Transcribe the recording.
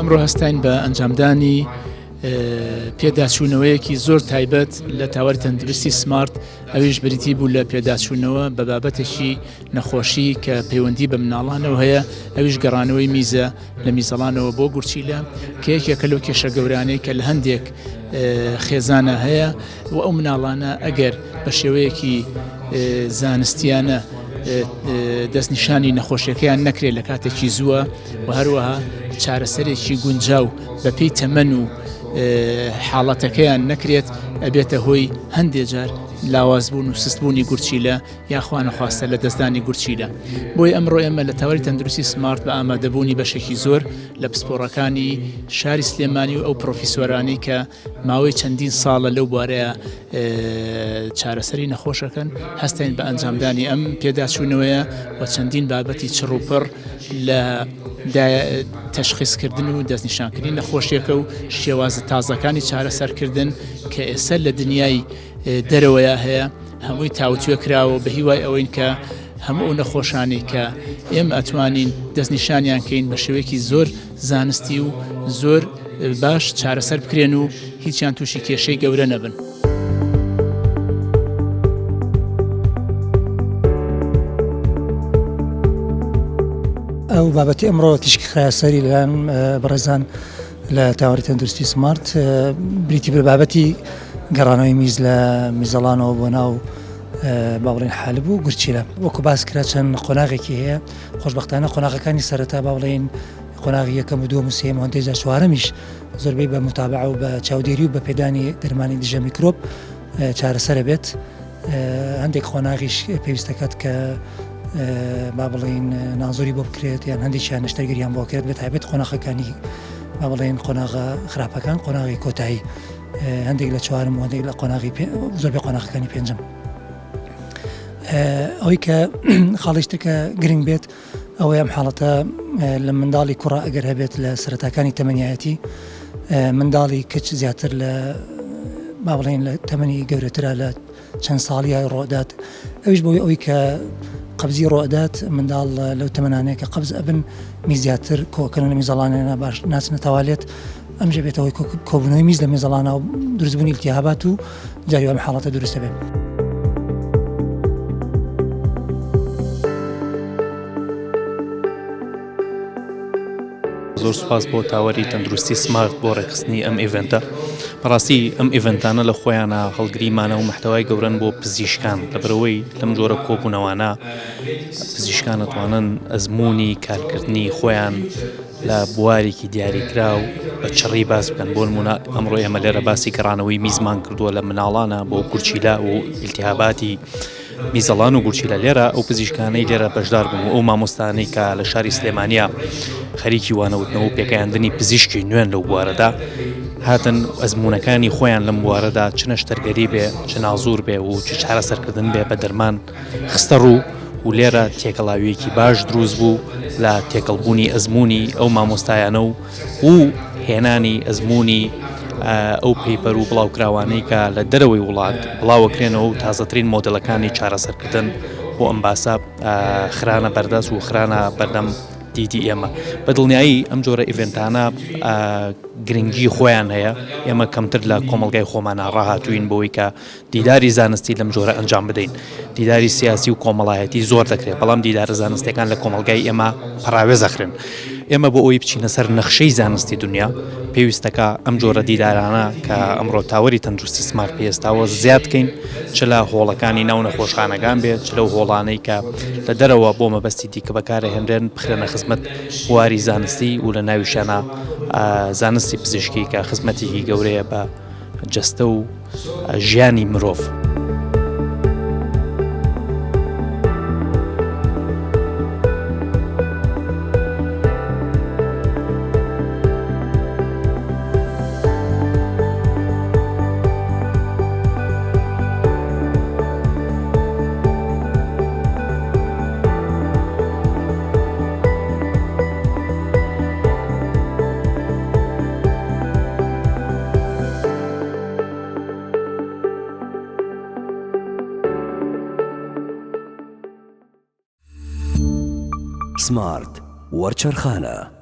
ئەمڕۆ هەستاین بە ئەنجامدانی پێداچوونەوەیەکی زۆر تایبەت لە تاوەری تەندروستی سمارت ئەویش بریتی بوو لە پێداچوونەوە بە بابەتێکی نەخۆشی کە پەیوەندی بە مناڵانەوە هەیە ئەویش گەڕانەوەی میزە لە میزەڵانەوە بۆ گورچیلە کە یەکێکە لەو کێشە گەورانەی کە لە هەندێک خێزانە هەیە و ئەو مناڵانە ئەگەر بە شێوەیەکی زانستیانە دەستنیشانی نەخۆشیەکەیان نەکرێت لە کاتێکی زووە و هەروەها چارەسەرێکی گونجاو بە پێی تەمەن و حاڵەتەکەیان نەکرێت ئەبێتە هۆی هەندێ جار لاوازبوون و سستبوونی گورچیلە یاخوا نەخواستە لە دەستدانی گورچیلە بۆی ئەمڕۆ ئێمە لە تاوەری تەندروستی سمارت بە ئامادەبوونی بەشێکی زۆر لە پسپۆڕەکانی شاری سلێمانی و ئەو پرۆفیسۆرانەی کە ماوەی چەندین ساڵە لەو بوارەیە چارەسەری نەخۆشەکەن هەستین بە ئەنجامدانی ئەم پێداچوونەوەیە و چەندین بابەتی چڕ و پڕ لە تەشخیصکردن و دەستنیشانکردنی نەخۆشیەکە و شێوازە تازەکانی چارەسەرکردن کە ئێستا لە دنیای دەرەوەیا هەیە هەمووی تاوتوێ کراوە بە هیوای ئەوەین کە هەموو ئەو نەخۆشانەی کە ئێمە ئەتوانین دەستنیشانیان کەین بە شێوەیەکی زۆر زانستی و زۆر باش چارەسەر بکرێن و هیچیان تووشی کێشەی گەورە نەبن. ئەو بابەتی ئەمڕۆ تیشکی خرایە سەری لەلایەن بەڕێزان لە تاوەری تەندروستی سمارت بریتی بە بابەتی گەڕانەوەی میز لە میزەڵانەوە بۆ ناو با بڵێن حالب و گورچیلە وەکو باس کرا چەند قۆناغێکی هەیە خۆشببختانە قۆناغەکانی سەرەتا با بڵێن قۆناغی یەکەم و دووەم و سێیەم و هەندێک جار چوارەمیش زۆربەی بە متابعە و بە چاودێری و بە پێدانی دەرمانی دژە میکرۆب چارەسەرە بێت هەندێک قۆناغیش پێویستەکات کە با بڵین نازۆری بۆ بکرێت یان هەندێکیان نەشتەرگەریان بۆ کرێت بە تایبەت قۆناخەکانی با بڵێن قۆناغە خراپەکان قۆناغی کۆتایی هەندێک لە چوارم و هەندێک لە قۆناغی زۆربەی قۆناغەکانی پێنجم ئەوەی کە خاڵیشتر کە گرنگ بێت ئەوەی ئەم حاڵەتە لە منداڵی کوڕە ئەگەر هەبێت لە سەرەتاکانی تەمەنیایەتی منداڵی کچ زیاتر لە با بڵێن لە تەمەنی گەورەترە لە چەند ساڵیە ڕۆدات ئەویش بۆی ئەوی کە قەبزی ڕۆدات منداڵ لەو تەمەنانەیە کە قەبز ئەبن میز زیاتر کۆکەن لە میزەڵانێنە باش ناچنە تەوالێت ئەم ژێ بێتەوەی کۆبوونەوەی میز لە میزەڵانە و دروستبوونی التهابات و جاری ئەم حاڵەتە دروستە بێت. زۆر سوپاس بۆ تاوەری تەندروستی سمارت بۆ ڕێکخستنی ئەم event ە. بەڕاستی ئەم event انە لە خۆیانە هەڵگری مانا و محتەوای گەورەن بۆ پزیشکان، لەبەرئەوەی لەم جۆرە کۆبوونەوانە پزیشکان ئەتوانن ئەزموونی کارکردنی خۆیان لە بوارێکی دیاریکراو بە چڕی باس بکەن بۆ نمونە ئەمڕۆ ئێمە لێرە باسی گەڕانەوەی میزمان کردووە لە مناڵانە بۆ گورچیلە و ئیلتیهاباتی میزەڵان و گورچیلە لێرە ئەو پزیشکانەی لێرە بەشدار بوون و ئەو مامۆستانەی کە لە شاری سلێمانیا خەریکی وانەوتنەوە و پێگەیاندنی پزیشکی نوێن لەو بوارەدا هاتن ئەزمونونەکانی خۆیان لەم بوارەدا چ نەشتەرگەری بێ چ نازور بێ و چ چارەسەرکردن بێ بە دەرمان خستە ڕوو و لێرە تێکەڵاویەکی باش دروست بوو لە تێکەڵبوونی ئەزمموی ئەو مامۆستایانە و و هێنانی ئەزموونی ئەو paper و بڵاوکراوانەی کە لە دەرەوەی وڵات بڵاوەکرێنەوە و تازەترین مۆدێلەکانی چارەسەرکردن بۆ ئەم باسە خرانە بەردەست و خرانە بەردەم دیدی ئێمە. بە دڵنیایی ئەم جۆرە event انە گرنگی خۆیان هەیە، ئێمە کەمتر لە کۆمەڵگای خۆمانە ڕاهاتووین بەوەی کە دیداری زانستی لەم جۆرە ئەنجام بدەین. دیداری سیاسی و کۆمەڵایەتی زۆر دەکرێت، بەڵام دیدارە زانستیەکان لە کۆمەڵگای ئێمە پەڕاوێز ئەخرێن. ئێمە بۆ ئەوەی بچینە سەر نەخشەی زانستی دنیا، پێویستەکە ئەم جۆرە دیدارانە کە ئەمڕۆ تاوەری تەندروستی سمارت پێی هەستاوە زیاد کەین، چ لە هۆڵەکانی ناو نەخۆشخانەکان بێت، چ لەو هۆڵانەی کە لە دەرەوە بۆ مەبەستی دیکە بەکارئەهێنرێن بخرێنە خزمەت بواری زانستی و لە ناویشیانا زانستی پزیشکی کە خزمەتێکی گەورەیە بە جەستە و ژیانی مرۆڤ. سمارت وەرچەرخانە.